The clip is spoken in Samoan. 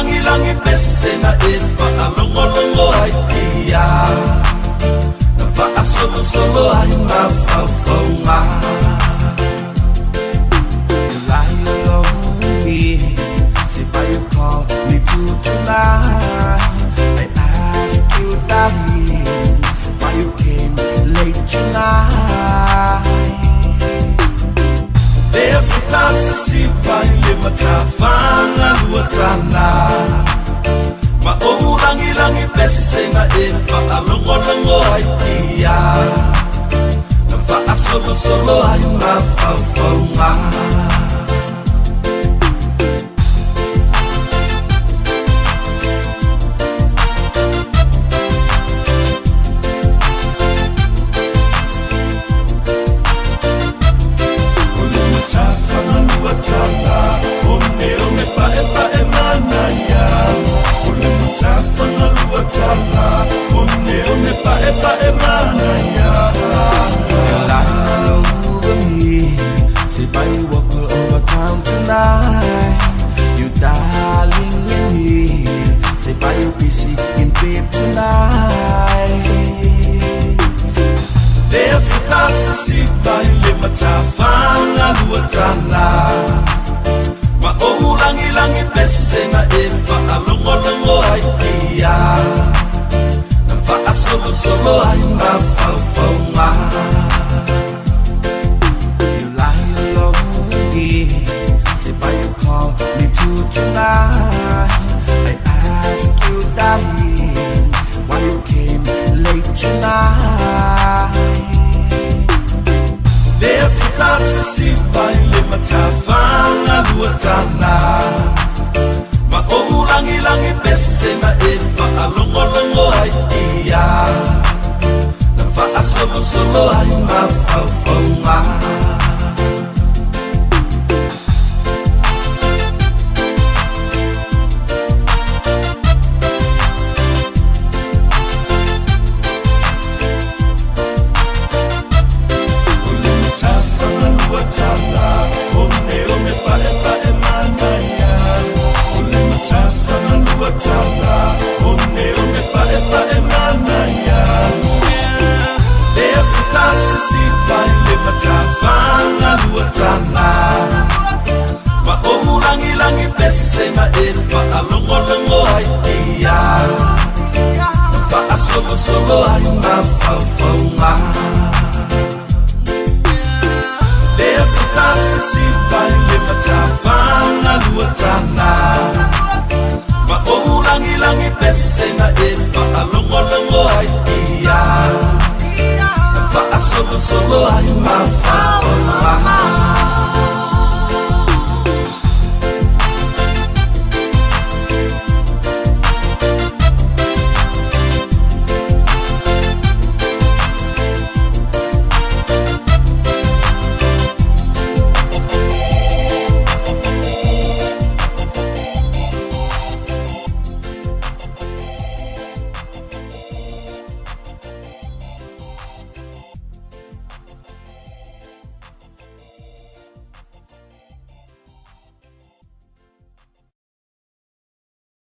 Langi pese na e whaalongolongo ai ia. Na whaasolosolo ai mafaufauga. You lie alone me. Say why you call me to tonight. I ask you, darling, why you came late tonight. Lea fitasi sifa i le matafana luatrana. Ma ou langilangi pese na e whaalongolongo ai ia. Na whaasolosolo ai mafaufauga. O le matafana luatrana, o neo me pae pae manaia. O le matafana luatrana, o neo me pae pae manaia. You lie all over me. Say why you walk all over town tonight. You darling in me. Say why you busy in bed tonight. Lea fitasi sifa i le matafana luatrana. Ma ou langilangi pese na e whaalongolongo ai ia. Na whaasolosolo ai mafaufauga. You lie alone me. Say why you call me to tonight. I ask you, darling, why you came late tonight. Lea fitasi sifa i le matafana luatrana. Ma ou langilangi pese na e whaalongolongo ai ia. Na whaasolosolo ai mafaufauga. O le matafana luatrana, o neo me pae pae manaia. O le matafana luatrana, o neo me pae pae manaia. Lea fitasi sifa i le matafana luatrana. Ma ou langilangi pese na e whaalongolongo ai ia. Na whaasolosolo ai mafaufauga. Lea fitasi sifa i le matafana luatrana. Ma ou langilangi pese na e whaalongolongo ai ia. Na whaasolosolo ai mafaufauga.